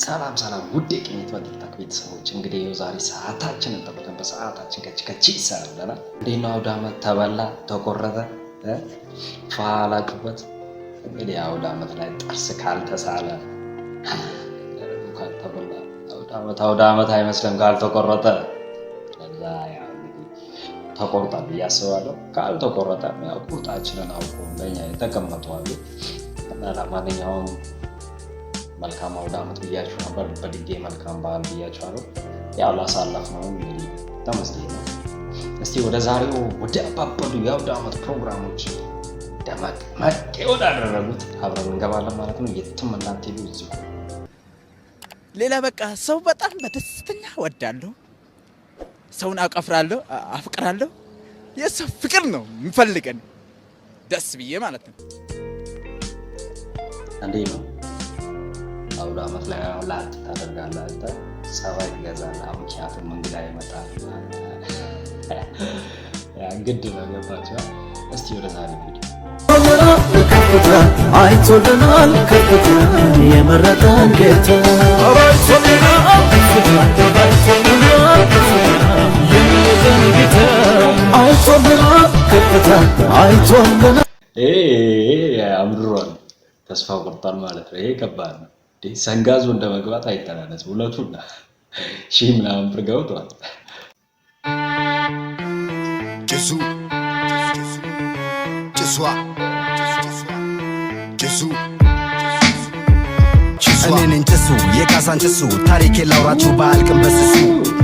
ሰላም ሰላም ውድ የቅኝት በቲክታክ ቤተሰቦች፣ እንግዲህ ይኸው ዛሬ ሰዓታችንን ጠብቀን በሰዓታችን ከች ከች ይሰራልናል። እንዴት ነው አውደ ዓመት? ተበላ፣ ተቆረጠ፣ ፋላችሁበት? እንግዲህ አውደ ዓመት ላይ ጥርስ ካልተሳለ፣ ካልተበላ አውደ ዓመት አውደ ዓመት አይመስልም ካልተቆረጠ። ከዛ ያው እንግዲህ ተቆርጧል ብዬ አስባለሁ። ካልተቆረጠ ያው ቁርጣችንን አውቆ ለኛ የተቀመጡ አሉ እና ለማንኛውም መልካም አውደ ዓመት ብያችሁ ነበር። በድጌ መልካም በዓል ብያችኋለሁ። ያው ላሳለፍ ነው እንግዲህ ተመስገን ነው። እስቲ ወደ ዛሬው ወደ አባበሉ የአውደ ዓመት ፕሮግራሞች ደመቅ መቅ ወዳደረጉት አብረን እንገባለን ማለት ነው። የትም እንዳትሄዱ እዚሁ። ሌላ በቃ ሰው በጣም በደስተኛ እወዳለሁ። ሰውን አቀፍራለሁ፣ አፍቅራለሁ። የሰው ፍቅር ነው የምፈልገን ደስ ብዬ ማለት ነው። እንዴ ነው አውደ ዓመት ላይ አሁን ላጥ ታደርጋለህ አንተ፣ ጸባይ ትገዛለህ። ምክንያቱም እንግዳ ይመጣል፣ ያ ግድ ነው። ገባችኋል? እስቲ ወደ ዛሬ ቪዲዮ። ከፍታ አይቶልናል፣ ከፍታ የመረጠን ጌታ አይቶልናል፣ ከፍታ አይቶልናል፣ ከፍታ የመረጠን ጌታ አይቶልናል፣ ከፍታ አይቶልናል። ይሄ አምርሯል፣ ተስፋ ቆርጧል ማለት ነው። ይሄ ከባድ ነው። እንዴ ሰንጋዞ እንደ መግባት አይተናነስም። እውነቱን ነው። ሺህ ምናምን ብር ገብቷል። ጭሱ ጭሷ ጭሱ። እኔ ነኝ ጭሱ የካሳን ጭሱ፣ ታሪኬ ላውራችሁ በአልቅም በስሱ።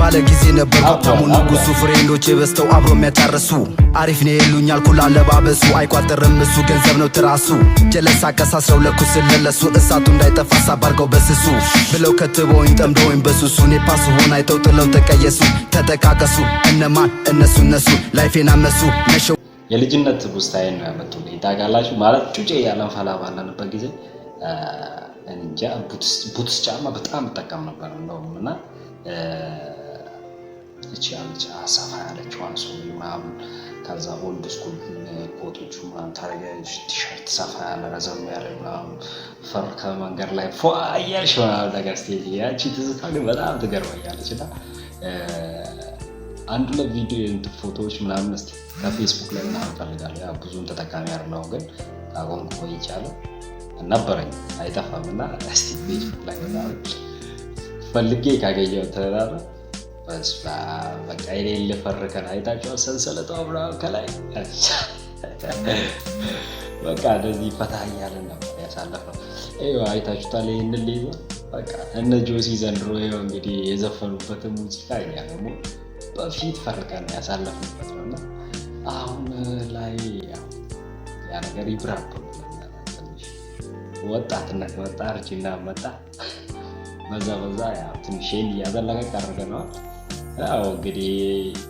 ባለ ጊዜ ነበር ሀብታሙ ንጉሱ፣ friend ኦቼ በዝተው አብሮ የሚያጫርሱ። አሪፍ ነው ይሉኛል ኩል አለባበሱ፣ አይቋጥርም እሱ ገንዘብ ነው ትራሱ። ጀለሳ ቀሳስረው ለኩስ ለለሱ፣ እሳቱ እንዳይጠፋ ሳብ አድርገው በስሱ ብለው ከትበውኝ ጠምደውኝ በሱሱ። እኔ ፓስ ሆን አይተው ጥለው ተቀየሱ፣ ተጠቃቀሱ። እነማን? እነሱ እነሱ life ኤን አመሱ መሸው። የልጅነት ትውስታዬን ነው ያመጡልኝ። ታውቃላችሁ፣ ማለት ጩጬ ያለን ፈላ ባለንበት ጊዜ እንጃ ቡትስ ጫማ በጣም እጠቀም ነበር እንደውም። እና እቺ ያለች ሰፋ ያለችዋን ሱሪ ምናምን፣ ከዛ old school ኮቶቹ ምናምን ታደርጊያለሽ፣ ቲሸርት ሰፋ ያለ ረዘም ያለ ምናምን፣ ፈር ከመንገድ ላይ ፏ እያልሽ ምናምን ነገር stage። ያቺ ትዝታ ግን በጣም ትገርመኛለች። እና አንድ ሁለት ቪዲዮ ፎቶዎች ምናምን እስኪ ከፌስቡክ ላይ ምናምን እፈልጋለሁ። ያው ብዙም ተጠቃሚ አይደለሁም፣ ግን ካቆምኩ ቆይቻለሁ። ነበረኝ አይጠፋም። እና እስቲ ፌስቡክ ላይ ምናምን ፈልጌ ካገኘው ተላለ በስመ አብ፣ በቃ የሌለ ፈርከን አይታችኋል። ሰንሰለቷ ምናምን ከላይ በቃ እንደዚህ ፈታ እያለን ነበር ያሳለፍነው። ይኸው አይታችሁታል። ይህንን ሌባ በቃ እነ ጆሲ ዘንድሮ ይኸው እንግዲህ የዘፈኑበትን ሙዚቃ እኛ ደግሞ በፊት ፈርከን ያሳለፍንበት ነው። እና አሁን ላይ ያው ያ ነገር ይብራብ ትንሽ ወጣትነት መጣ፣ እርጅና መጣ። በዛ በዛ ያው ትንሽ ይሄን እያዘለቀቅ አድርገነዋል። ያው እንግዲህ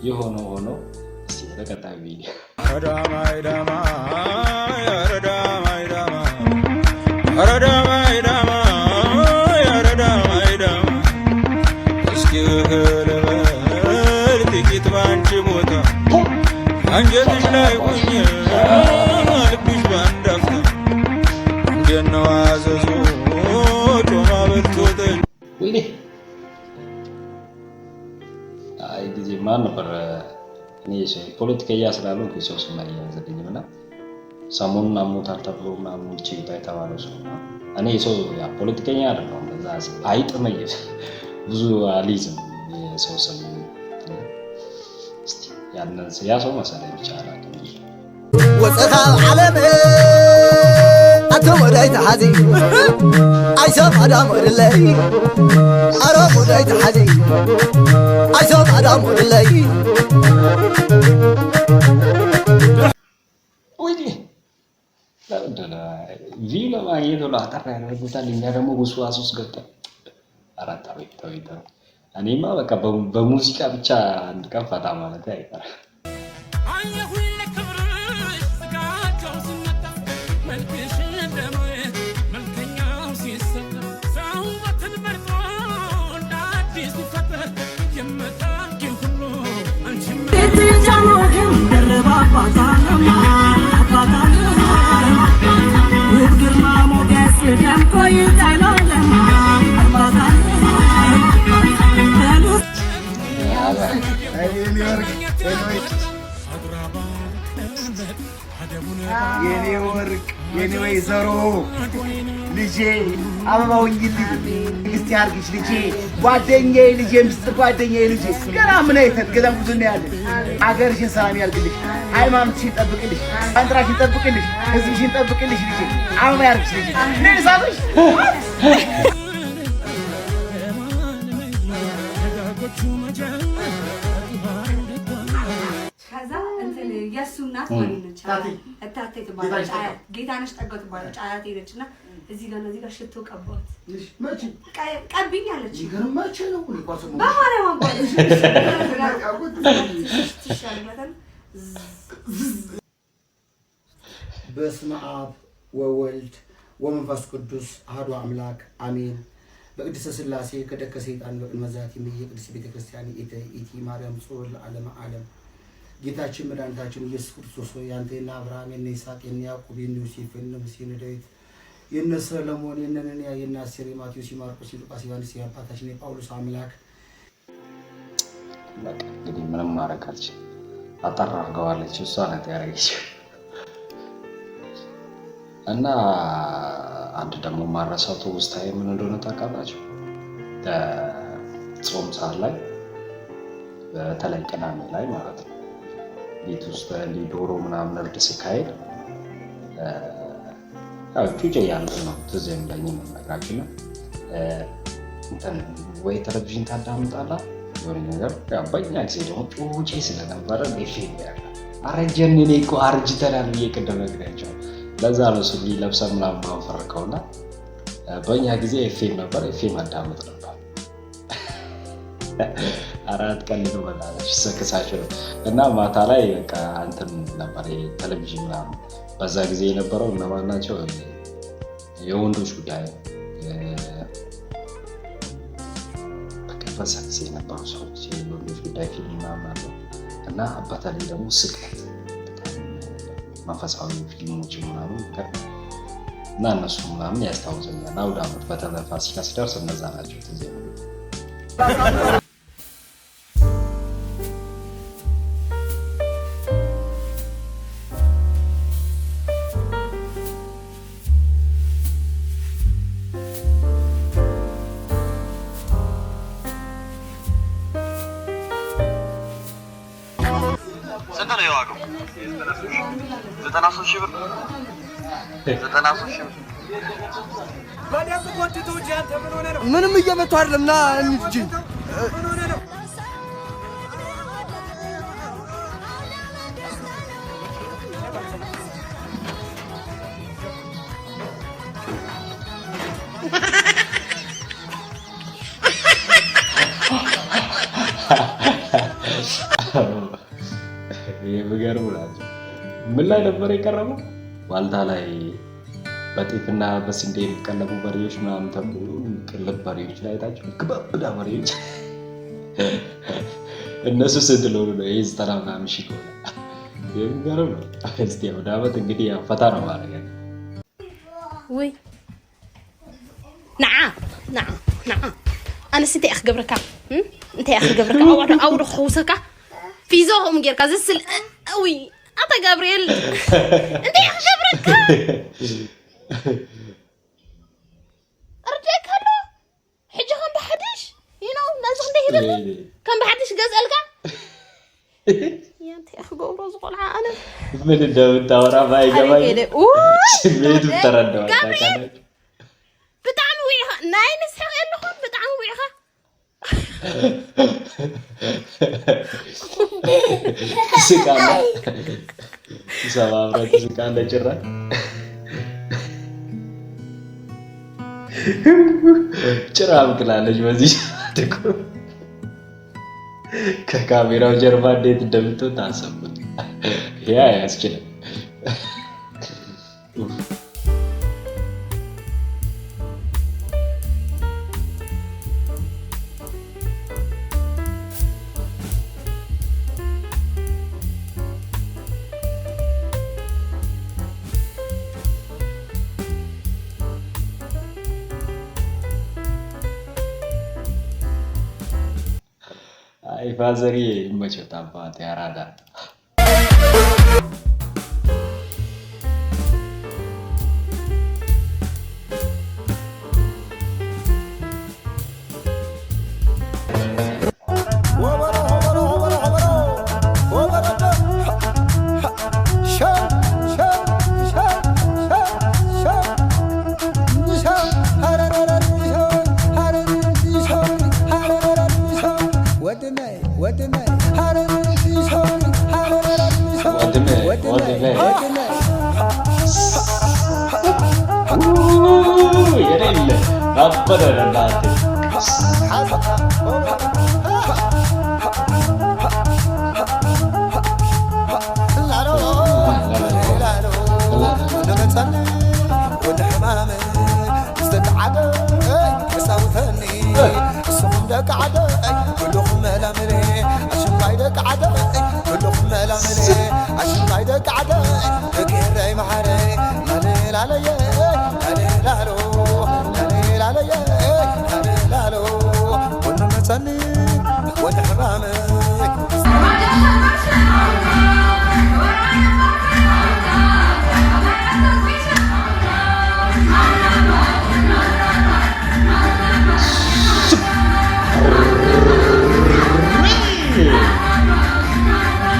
የሆነው ሆኖ እስቲ ወደ ቀጣዩ ቪዲዮ። ረዳማ ረዳማ ረዳማ ረዳማ ረዳማ፣ እስኪ ልበል ጥቂት ባንቺ ቦታ፣ አንጀትሽ ላይ ሆኜ ልብሽ ባንድ አፍታ፣ እንዴት ነው አዘዞ ጮማ በልቶ ጠጅ? ወይኔ አይ ጊዜ ማን ነበር? እኔ ፖለቲከኛ ስላልሆንኩ የሰው ስም አያያዝልኝም። እና ሰሞኑን አሞታል ተብሎ ምናምን ውጭ ይውጣ የተባለው ሰው። እኔ የሰው ፖለቲከኛ አይደለሁም። በዛ አይጥመኝ ብዙ አልይዝም የሰው ስም። እስቲ ያንን ያ ሰው መሰለኝ ብቻ አላውቅም። ወፅኻ ዓለም ኣቶ ወዳይ ተሓዚ ኣይሶም ኣዳም ወድለይ ኣሮም ወዳይ ተሓዚ ኣይሶም ኣዳም ወድለይ። ወይኔ ለምንድን ነው view ለማግኘት ብሎ አጠር ያደርጉታል። እኛ ደግሞ ውስዋስ ውስጥ ገብተን ኧረ ተው ተው ተው። እኔማ በቃ በሙዚቃ ብቻ አንድ ቀን ፈታ ማለት አይቀርም። አየሁኝ ለክብርሽ ስጋቸው ሲነጠፍ፣ መልክሽን ለማየት መልከኛው ሲሰጠፍ፣ ሰው ውበትን መርጦ እንደ አዲስ ሲፈጠር የምታውቂው ሁሉ አንቺም ግርማ ሞገስ ደምቆ ይታያል። የኔ ወይዘሮ ልጄ አበባ ሁኚልኝ፣ ንግስት ያርግሽ ልጄ፣ ጓደኛዬ ልጄ፣ ምስጢር ጓደኛዬ ልጄ። ገና ምን አይተን ገና ብዙ እናያለን። አገርሽን ሰላም ያርግልሽ፣ ሃይማኖትሽን ይጠብቅልሽ፣ ባንዲራሽን ይጠብቅልሽ፣ ህዝብሽን ይጠብቅልሽ ልጄ። አበባ ያርግሽ ልጄ። ነይ ልሳምሽ። ከዛ እንትን የእሱ እናት ማለት ነች፣ እታቴ ትባላለች። ጌታነሽ ጠጋው ትባላለች። አያቴ ነች። እና እዚህ ጋር እና እዚህ ጋር ሽቶ ቀባሁት። ቀቢኝ አለች። በማርያም አባቴ ትሻልበታል። በስመ አብ ወወልድ ወመንፈስ ቅዱስ አሐዱ አምላክ አሜን። በቅድስተ ሥላሴ ከደከ ሰይጣን በቅድመ ዛቲ እምየ ቅድስት ቤተ ክርስቲያን ኢቲ ማርያም ጾር ለዓለመ ዓለም። ጌታችን መድኃኒታችን ኢየሱስ ክርስቶስ ሆይ፣ ያንተ የነ አብርሃም፣ የነ ይስሐቅ፣ የነ ያዕቆብ፣ የነ ዮሴፍ፣ የነ ሙሴ፣ የነ ዳዊት፣ የነ ሰለሞን፣ የነ ነንያ፣ የነ አስቴር፣ የማቴዎስ፣ የማርቆስ፣ የሉቃስ፣ የዮሐንስ፣ የአባታችን የጳውሎስ አምላክ። በቃ እንግዲህ ምንም ማድረግ አልችልም። አጠር አድርገዋለች፣ እሷ ናት ያደረገችው። እና አንድ ደግሞ ማረሳው ትውስታዬ ምን እንደሆነ ታውቃላችሁ? ጾም ሰዓት ላይ፣ በተለይ ቅዳሜ ላይ ማለት ነው፣ ቤት ውስጥ እንዲህ ዶሮ ምናምን እርድ ሲካሄድ፣ ያው ጩጬ እያለሁ ነው ትዝ የሚለኝ ነው የምነግራችሁ። እና እንትን ወይ ቴሌቪዥን ታዳምጣላ የሆነ ነገር፣ ያው በእኛ ጊዜ ደግሞ ጩጬ ስለነበረ ኤፍኤም ያለ አረጀን፣ እኔ እኮ አርጅተናል ብዬ ቅድም ነግሬያቸዋለሁ። ለዛ ነው ሱሪ ለብሰን ምናምን ማንፈርከው። እና በእኛ ጊዜ ኤፍኤም ነበር፣ ኤፍኤም አዳምጥ ነበር። 4 ቀን ነው በላላችሁ ሰክሳቸው ነው። እና ማታ ላይ በቃ እንትን ነበር ቴሌቪዥን ምናምን፣ በዛ ጊዜ የነበረው እነማን ናቸው? የወንዶች ጉዳይ፣ በቃ በዛ ጊዜ የነበሩ ሰዎች የወንዶች ጉዳይ ፊልም ምናምን አለው። እና በተለይ ደግሞ ስቅለት በጣም መንፈሳዊ ፊልሞች ምናምን ነገር እና እነሱ ምናምን ያስታውሰኛል። አውደ ዓመት በተለይ ፋሲካ ሲደርስ እነዛ ናቸው ትዝ የሚሉኝ። ስንት ነው የዋጋው? 93,000 ብር። 93,000 ብር። ምንም እየመቱ አይደለም። ና እንጂ። የሚገርሙ ናቸው። ምን ላይ ነበር የቀረበው? ዋልታ ላይ በጤፍና በስንዴ የሚቀለቡ በሬዎች ምናምን ተብሎ፣ ቅልብ በሬዎች ላይ ታቸው ክበብዳ በሬዎች እነሱ ስንት ለሆኑ ነው? ይህ 90 ምናምን ሺህ ከሆነ የሚገርም ነው። እስኪ ወደ ዓመት እንግዲህ ያው ፈታ ነው ማድረግ። ውይ ንዓ ንዓ ንዓ፣ ኣነስ እንታይ እየ ክገብረካ? እንታይ እየ ክገብረካ? ኣውዶ ኣውዶ ክሕውሰካ ፊዞ ከምኡ ጌርካ ዝስል። ውይ ኣታ ጋብርኤል፣ እንታይ እየ ክገብረካ? ርድአካ ኣሎ። ሕጂ ከም ብሓድሽ ነዚ ክንደይ ሂበካ ከም ብሓድሽ ገዝአልካ። እንታይ እየ ክገብሮ ዝቆልዓ ኣነ? ምን እንደምታወራ ባይገባኝ ስሜቱ ተረዳዋል። ጋብርኤል፣ ብጣዕሚ ውዒኻ፣ ናይ ንስሕቕ ኣለኹም፣ ብጣዕሚ ውዒኻ። ትስቃለህ፣ ሰባብረህ ትስቃለህ። ጭራሽ ጭራ ብቅላለች። በዚህ ሰዓት እኮ ከካሜራው ጀርባ እንዴት እንደምትሆን ታሰቡት። ይሄ አያስችልም። አይ ፋዘርዬ ይመቸው፣ አባቴ አራዳ። አበደ እናቴ።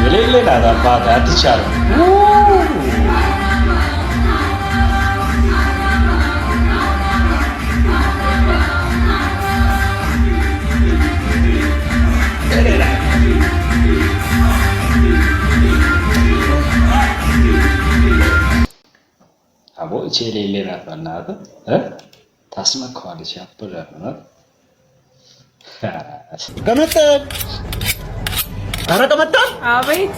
የሌለ ናት አባቴ፣ አትቻልም። አቦ እቺ የሌለ ናት፣ በእናትህ ታስመካዋለች። ያበደ ነው። ቅምጥል፣ ኧረ ቅምጥል! አቤት።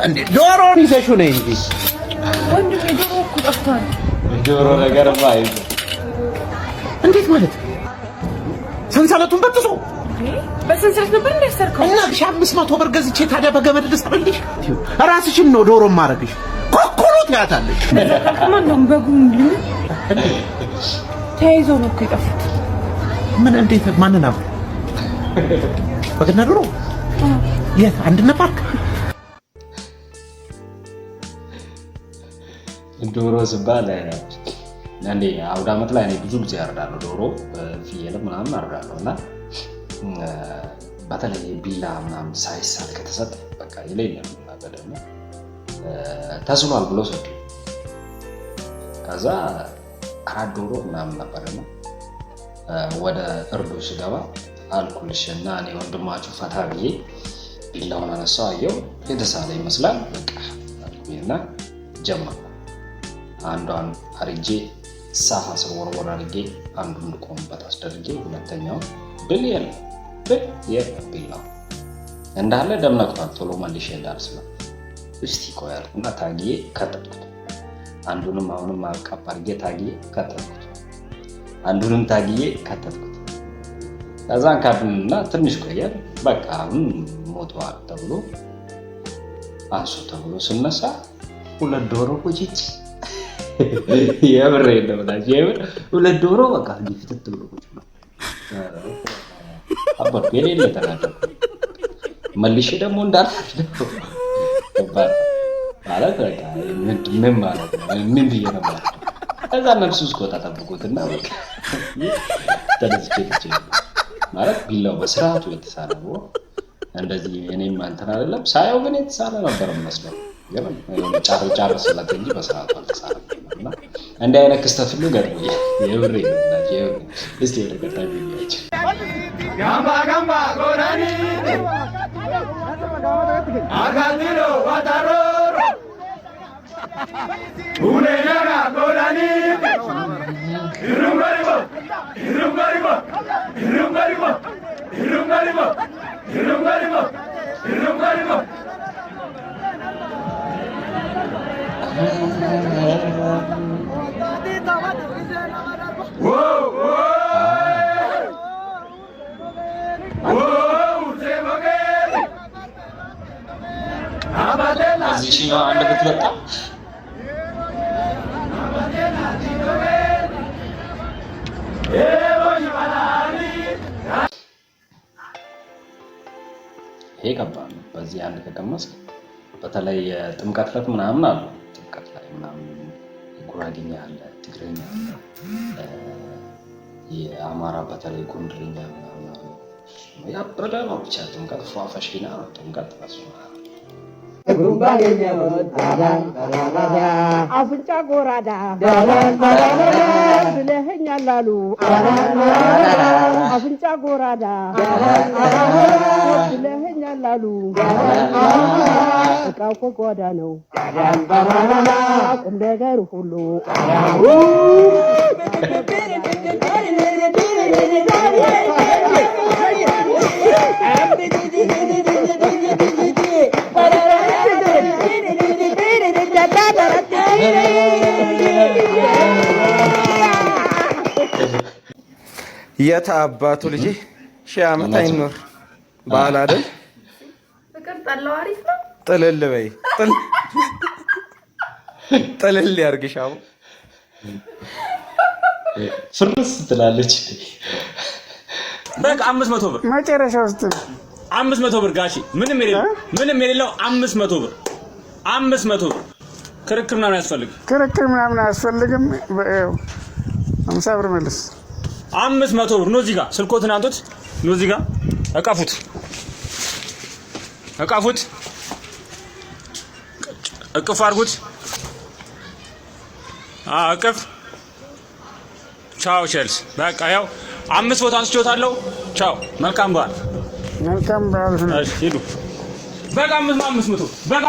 እንዴ ዶሮውን ይዘሽው ነይ እንጂ። ወንድሜ ዶሮ እኮ ጠፍቷል። ዶሮ ነገርማ አይዞህ። እንዴት ማለት? ሰንሰለቱን በጥሶ በሰንሰለት ነበር እንዴ ያሰርከው? እና 500 ብር ገዝቼ ታዲያ በገመድ ልሰርልሽ? ራስሽን ነው ዶሮ ማረግሽ። ኮኮሎ ትያታለሽ። ማነው በጉን ተያይዘው ነው እኮ የጠፉት። ምን? እንዴት? ማንን? አብሮ በግና ዶሮ የት? አንድነት ፓርክ። ዶሮ ስባል እንዴ አውደ ዓመት ላይ እኔ ብዙ ጊዜ አርዳለሁ። ዶሮ ፍየልም ምናምን አርዳለሁ እና በተለይ ቢላ ምናምን ሳይሳል ከተሰጠ በቃ የሌለ ነው። ደግሞ ተስሏል ብሎ ሰጡ። ከዛ 4 ዶሮ ምናምን ነበርና ወደ እርዱ ስገባ አልኩልሽ እና እኔ ወንድማችሁ ፈታ ብዬ ቢላውን አነሳው፣ አየው የተሳለ ይመስላል። በቃ አልኩኝና ጀመርኩ። አንዷን አርጄ ሳፋ ስር ወርወር አድርጌ አንዱን እንድቆምበት አስደርጌ ሁለተኛውን ብል የለም ብል የለም ቢላው እንዳለ ደም ነክቷል። ቶሎ መልሼ እንዳልስለው እስቲ ቆይ አልኩና ታግዬ ከተትኩት። አንዱንም አሁንም አቀብ አድርጌ ታግዬ ከተትኩት። አንዱንም ታግዬ ከተትኩት። ከዛን ካድንና ትንሽ ቆየን። በቃ አሁን ሞተዋል ተብሎ አንሱ ተብሎ ስነሳ 2 ዶሮ ቁጭጭ። የምር የለም ብላችሁ የምር 2 ዶሮ በቃ እንዲህ ፍትት ብሎ ቁጭ ብሎ አባቱ የሌለ ተናደድኩ። መልሼ ደግሞ እንዳልፈርደው ከባድ ማለት በቃ ምን ማለት ነው? ምን ብዬ ነው ማለት ነው? ከዛ ነፍሱ እስኪወጣ ጠብቁትና በቃ ተነስቼ ትቼ ማለት ቢላው በስርዓቱ የተሳለ ነው። እንደዚህ እኔም እንትን አይደለም ሳየው ግን የተሳለ ነበር የሚመስለው። ግን የሆነ ጫር ጫር ስላት እንጂ በስርዓቱ አልተሳለም። እና እንዲህ አይነት ክስተት ሁሉ ገጥሞኛል። የምሬን ነው የምላችሁ፣ የምሬን። እስቲ ወደ ቀጣይ ቪዲዮአችን። ጋምባ ጋምባ ጎራኒ አጋቲሮ ዋታሮሮ ሁሌናጋ ጎራኒ ኢሩምበሪቦ ኢሩምበሪቦ ኢሩምበሪቦ ኢሩምበሪቦ ኢሩምበሪቦ ኢሩምበሪቦ እዚህኛው አንድ ብትመጣ ይሄ ከባድ ነው። በዚህ አንድ ከቀመስክ በተለይ የጥምቀት ዕለት ምናምን አሉ። ጥምቀት ላይ ምናምን ጉራጌኛ አለ፣ ትግረኛ አለ፣ የአማራ በተለይ ጎንደርኛ ምናምን አለ። ያበደ ነው ብቻ ጥምቀት ፏፈሽና ነው። ጥምቀት አፍንጫ ጎራዳ ብለኸኛል አሉ። አፍንጫ ጎራዳ ብለኸኛል ይገኛል አሉ። እቃው ከጓዳ ነው ቁም ነገሩ ሁሉ። የት አባቱ ልጄ 1000 ዓመት አይኖር በዓል አይደል? ፍቅር ጠላው አሪፍ ነው። ጥልል በይ፣ ጥልል ያርግሽ። አሁን ፍርስ ትላለች። በቃ 500 ብር መጨረሻ ውስጥ 500 ብር ጋሺ፣ ምንም የሌለው፣ ምንም የሌለው 500 ብር፣ 500 ብር። ክርክር ምናምን አያስፈልግም። ክርክር ምናምን አያስፈልግም። 50 ብር መልስ። 500 ብር። ኑ እዚህ ጋር ስልኮትን አንጡት። ኑ እዚህ ጋር እቀፉት፣ እቀፉት፣ እቅፍ አድርጉት። አዎ እቅፍ። ቻው ቼልስ። በቃ ያው 5 ቦታ አንስቼዎታለሁ። ቻው፣ መልካም በዓል። መልካም በዓል። እሺ ሂዱ። በቃ 500 በቃ።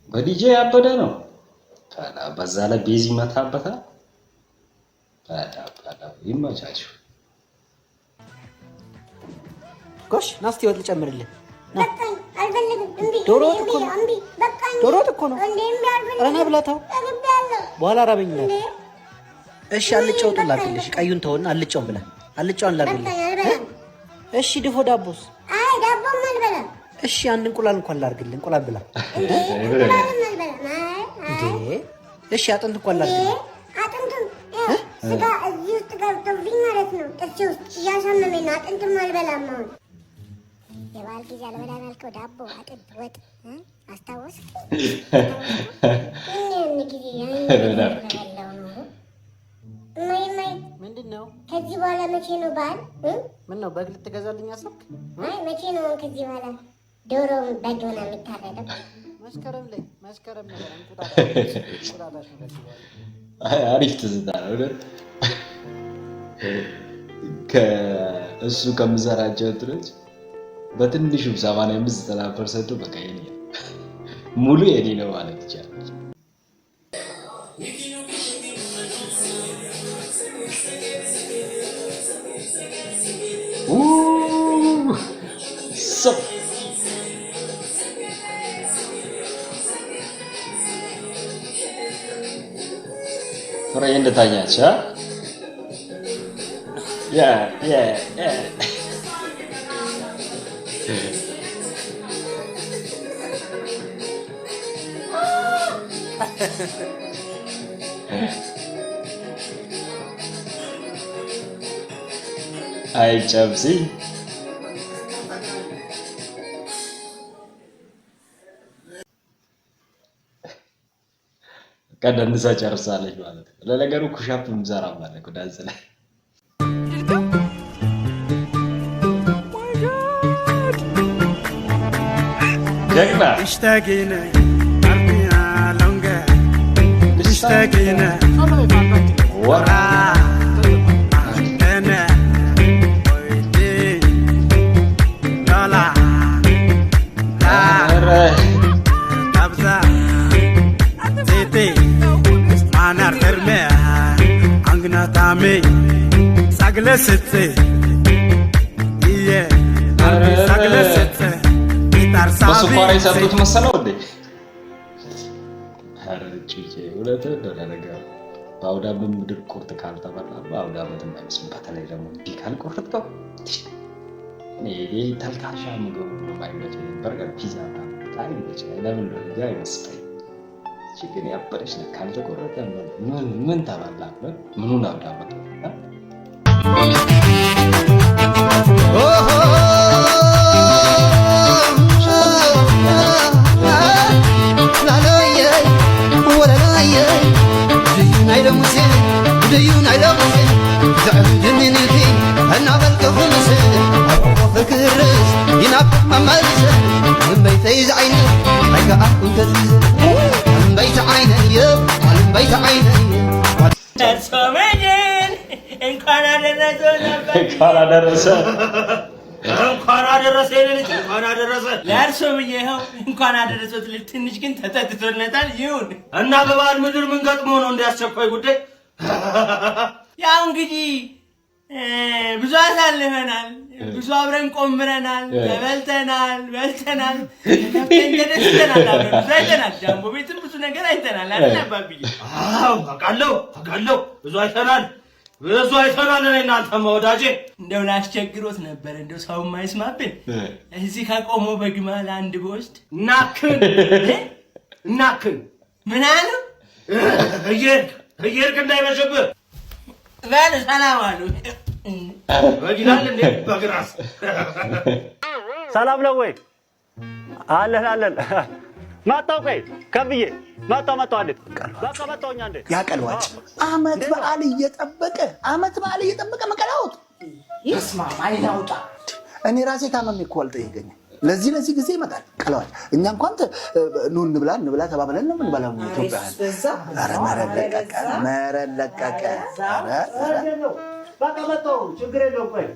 በዲጄ ያበደ ነው። በዛ ላይ bass ይመታበታል። ይመቻችሁ። ጎሽ ና እስቲ ወጥ ልጨምርልህ። ዶሮ ወጥ እኮ ነው። ዶሮ ወጥ እኮ ነው። ኧረ ና ብላ ተው። በኋላ ራበኝ እላለሁ። እሺ አልጫ ወጡን ላድርግልሽ። ቀዩን ተውና አልጫውን ብላ። አልጫውን ላድርግልህ። እሺ ድፎ ዳቦስ? አይ ዳቦም አልበላም። እሺ አንድ እንቁላል እንኳን ላድርግልህ። እንቁላል ብላ። እንቁላልም አልበላም። አይ። እንዴ እሺ አጥንት እንኳን ላድርግልህ። አጥንቱም ስጋ እዚህ ውስጥ ገብቶብኝ ማለት ነው። ጥርሴ ውስጥ እያሳመመኝ ነው። አጥንትም አልበላም። አሁን የበዓል ጊዜ አልበላም ያልከው ዳቦ፣ አጥንት፣ ወጥ አስታወስክ? ያን ጊዜ ያን በላው ኖሮ። እማዬ እማዬ፣ ምንድን ነው? ከዚህ በኋላ መቼ ነው በዓል? ምን ነው በግ ልትገዛልኝ አሰብክ? አይ መቼ ነው ከዚህ በኋላ ዶሮ በግ ሆና የሚታረደው? መስከረም ላይ፣ መስከረም ነገር እንቁጣጣሽ፣ እንቁጣጣሽ ነው ከዚህ በኋላ። አሪፍ ትዝታ ነው። እውነት ከእሱ ከምሰራቸው እንትኖች በትንሹ 85 90% ኡ በቃ የኔ ነው። ሙሉ የኔ ነው ማለት ይቻላል። ሰው ፍሬ እንደታኛች yeah. አይ ጨብሲ። ቀደንሳ ጨርሳለች ማለት ነው። ለነገሩ push-up ምሰራ ማለት ነው ዳንስ ላይ። ጀግና። በስኳር የሰጡት መሰለው እንዴ? ኧረ ጩጬ እውነትህን ነው። ለነገሩ በአውደ ዓመት ምድር ቁርጥ ካልተበላ በአውደ ዓመት የማይመስልም። በተለይ ደግሞ እንዲህ ካልቆረጥከው እኔ ተልካሻ ምግብ ነው የማይመቸኝ። በርገር፣ ፒዛ በጣም ይመቸኛል። ለምን እንደሆነ እንጃ አይመስጠኝም። እቺ ግን ያበደች ነው። ካልተቆረጠ ምን ምን ተበላ? ምኑን አውዳመጥ? እንኳን እንኳን አደረሰ እንኳን አደረሰ የኔ ልጅ እንኳን አደረሰ። ለእርሶ ብዬ ይኸው እንኳን አደረሰዎት ልል ትንሽ ግን ተጠጥቶለታል። ይሁን። እና በበዓል ምድር ምን ገጥሞ ነው እንደ አስቸኳይ ጉዳይ? ያው እንግዲህ ብዙ አሳልፈናል፣ ብዙ አብረን ቆምረናል፣ ተበልተናል፣ በልተናል፣ ተከፍተን ተደስተናል፣ አብረን ብዙ አይተናል። ጃምቦ ቤትም ብዙ ነገር አይተናል አይደል አባብዬ? አዎ አውቃለሁ አውቃለሁ፣ ብዙ አይተናል ብዙ አይተናል። እኔ እናንተማ ወዳጄ። እንደው ላስቸግሮት ነበር፣ እንደው ሰው የማይስማብን እዚህ ከቆመው በግመል አንድ በወስድ። እናክን እናክን። ምን አሉ? እየሄድክ እየሄድክ እንዳይመሽብህ። በሉ ሰላም አሉ። በግ ይላል እንዴ በግራስ። ሰላም ነው ወይ? አለን አለን። መጣሁ። ቆይ ከብዬ መጣሁ መጣሁ። አንዴ በቃ መጣሁኝ። አንዴ ያቀልዋጭ አመት በዓል እየጠበቀ አመት በዓል እየጠበቀ መቀላወጥ በስመ አብ አይናውጣ። እኔ ራሴ ታመሜ እኮ አልጠየቀኝም። ለዚህ ለዚህ ጊዜ ይመጣል ቀለዋጭ። እኛ እንኳን ኑ እንብላ እንብላ ተባብለን ነው የምንበላው። ኢትዮጵያውያን ኧረ መረን ለቀቀ፣ መረን ለቀቀ። ኧረ ኧረ በቃ መጣሁ። ችግር የለውም። ቆይ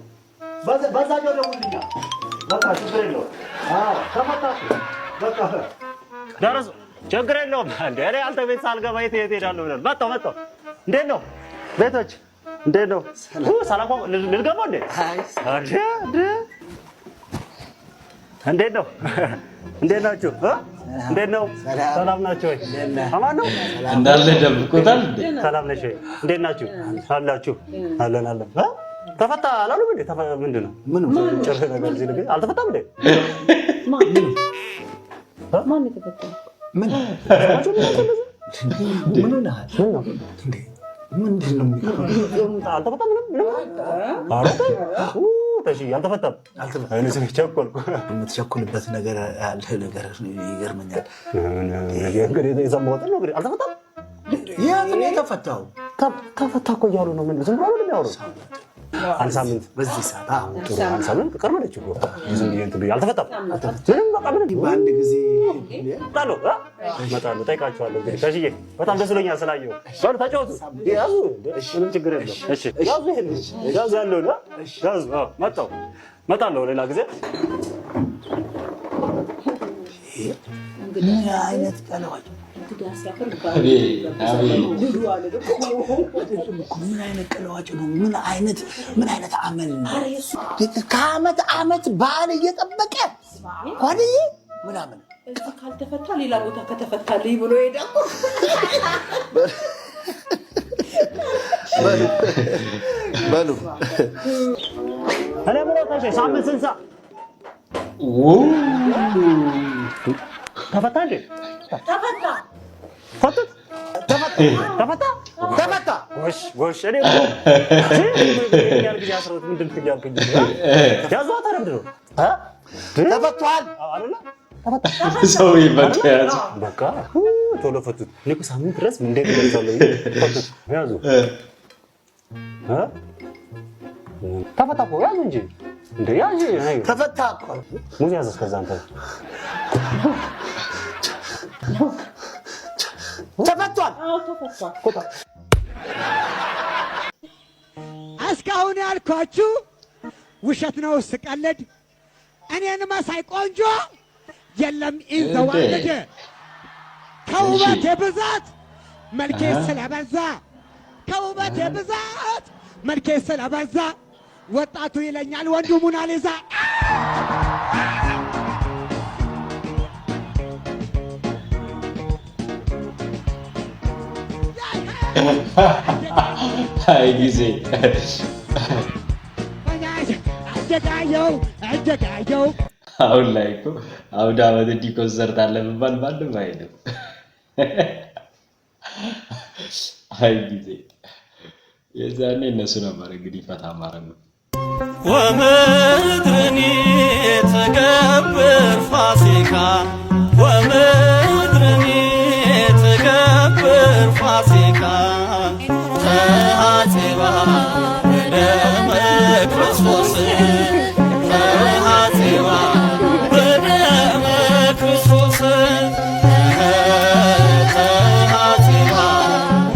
በዛኛው ደውልልኛ። በቃ ችግር የለውም። አዎ ከመጣሁ በቃ ደረሱ። ችግር የለውም። እንደ እኔ አንተ ቤት ሳልገባ የት የት እሄዳለሁ ብለን መጣሁ መጣሁ። እንዴት ነው ቤቶች? እንዴት ነው? ሰላም ልልገባ እንዴ? እንዴ እንዴት ነው? እንዴት ናችሁ? እንዴት ነው? ሰላም ናችሁ ወይ? አማን ነው? እንዳለ ደብቆታል እንዴ? ሰላም ነሽ ወይ? እንዴት ናችሁ? አላችሁ? አለን አለን። ተፈታ አላሉም እንዴ? ምንድን ነው? ጭር ነገር እዚህ ነገር አልተፈታም እንዴ? ማን የተፈታው? ምን ምን ሆነሃል? ምንድን ነው? አልተፈታም ምንም ምንም። ኧረ ተይ። ተሽ አልተፈታም። ቸኮልኩ። የምትቸኩልበት ነገር አለ ነገር ይገርመኛል። እንግዲህ የሰማሁትን ነው። እንግዲህ አልተፈታም። የት ነው የተፈታው? ተፈታ እኮ እያሉ ነው። ምን ዝም ብሎ ነው የሚያወሩት? አንድ ሳምንት በዚህ ሰዓት ጥሩ አንድ ሳምንት ቅርብ ነች እኮ። ዝም ብዬ እንትን ብዬ አልተፈታም። ምንም በቃ ምንም። በአንድ ጊዜ እመጣለሁ እመጣለሁ፣ እጠይቃቸዋለሁ። እንግዲህ ተሽዬ በጣም ደስ ብሎኛል ስላየሁ። በሉ ተጫወቱ፣ ያዙ፣ ምንም ችግር የለውም። እሺ ያዙ፣ ይሄን ያዙ፣ ያለውን ያዙ። መጣሁ እመጣለሁ ሌላ ጊዜ። ምን አይነት ቀለዋጭ ምን አይነት ቀለዋጭ ነው? ምን አይነት ምን አይነት አመል ነው? ከአመት አመት በዓል እየጠበቀ ጓደዬ ምናምን እዚህ ካልተፈታ ሌላ ቦታ ከተፈታልኝ ብሎ ሄደ እኮ። በሉ እኔ የምለው ተሼ ሳምንት ስንት ሰዓት ተፈታ እንዴ? ተፈታ። ፈቱት? ተፈታ ተፈታ። ጎሽ ጎሽ። እኔ እኮ ያህል ጊዜ አስረውት ምንድን ነው እያልኩኝ ያዟት። ኧረ ምንድን ነው ተፈቷል አይደለ? ሰው ይፈቱ ያዙ። በቃ ቶሎ ፈቱት። እኔ እኮ ሳምንት ድረስ እንዴት እደርሳለሁ? ፈቱት፣ ያዙ። ተፈታ እኮ ያዙ እንጂ እንደ ያዙ። ተፈታ እኮ። ሙዝ ያዝ እስከዛ አንተ። ተፈቷል። አዎ ተፈቷል። እስካሁን ያልኳችሁ ውሸት ነው ስቀልድ። እኔን መሳይ ቆንጆ የለም in the world። ከውበቴ ብዛት መልኬ ስለበዛ፣ ከውበቴ ብዛት መልኬ ስለበዛ ወጣቱ ይለኛል ወንዱ ሙናሊዛ። አይ ጊዜ። እጀጋየው እጀጋየው። አሁን ላይ እኮ አውደ ዓመት እንዲህ ኮንሰርት አለ መባል ማንም አይልም። አይ ጊዜ የዛኔ እነሱ ነበር እንግዲህ ፈታ ማድረግ ነው። ወምድርኒ ትገብር ፋሲካ፣ ወምድርኒ ትገብር ፋሲካ፣ ተሐጽባ በደመ ክርስቶስ፣ ተሐጽባ በደመ ክርስቶስ፣ ተሐጽባ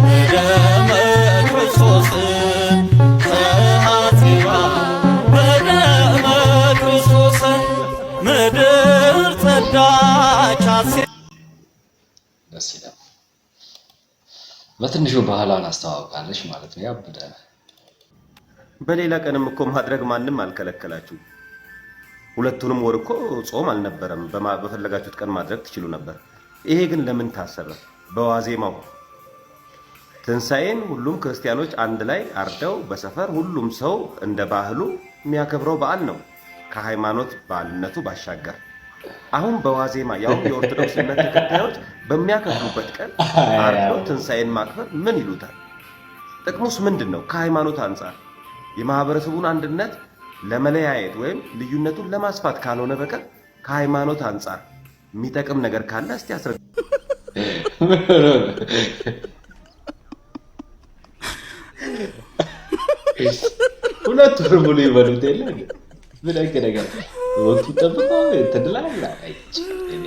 በደመ ክርስቶስ፣ ተሐጽባ በደመ ክርስቶስ፣ ምድር ጸዳች። ደስ ይላል። በትንሹ ባህሏን አስተዋውቃለች ማለት ነው። ያበደ በሌላ ቀንም እኮ ማድረግ ማንም አልከለከላችሁ። 2ቱንም ወር እኮ ጾም አልነበረም። በፈለጋችሁት ቀን ማድረግ ትችሉ ነበር። ይሄ ግን ለምን ታሰበ? በዋዜማው ትንሣኤን ሁሉም ክርስቲያኖች አንድ ላይ አርደው በሰፈር ሁሉም ሰው እንደ ባህሉ የሚያከብረው በዓል ነው። ከሃይማኖት በዓልነቱ ባሻገር አሁን በዋዜማ ያውም የኦርቶዶክስ እምነት ተከታዮች በሚያከብሩበት ቀን አርዶ ትንሣኤን ማክበር ምን ይሉታል? ጥቅሙስ ምንድን ነው? ከሃይማኖት አንጻር የማህበረሰቡን አንድነት ለመለያየት ወይም ልዩነቱን ለማስፋት ካልሆነ በቀር ከሃይማኖት አንጻር የሚጠቅም ነገር ካለ እስቲ አስረዱ። 2 ወር ሙሉ ይበሉት የለ እንዴ? ምን አይነት ነገር ወቅቱ ጠብቆ ትድላላ።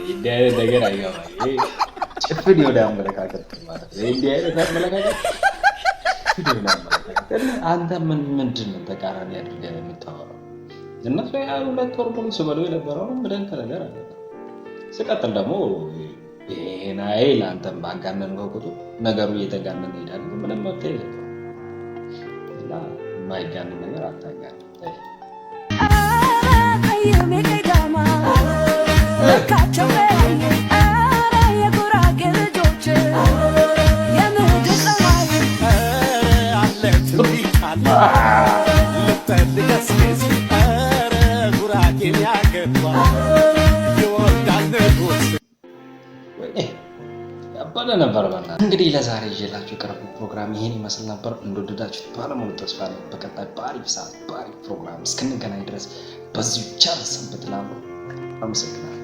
እንዲህ አይነት ነገር አይገባኝ። ይሄ ጭፍን የሆነ አመለካከት ማለት ነው። እንዲህ አይነት አመለካከት ጭፍን የሆነ አመለካከት። እና አንተ ምን ምንድን ነው ተቃራኒ አድርገህ የምታወራው? እነሱ ያ 2 ወር ሙሉ ስበሉ የነበረው ምደንቅ ነገር አለ። ስቀጥል ደግሞ ይሄን አይል አንተም ባጋነንከው ቁጥር ነገሩ እየተጋነነ ይሄዳል። ምንም መፍትሄ የለውም እና የማይጋነን ነገር አታጋንን። ወይኔ ያበደ ነበር። በእናትህ እንግዲህ ለዛሬ ይዤላችሁ የቀረብኩት ፕሮግራም ይሄን ይመስል ነበር። እንደወደዳችሁት ባለሙሉ ተስፋ ነኝ። በቀጣይ በአሪፍ ሰዓት በአሪፍ ፕሮግራም እስክንገናኝ ድረስ በዚሁ ቸር ሰንብት እላለሁ። አመሰግናለሁ።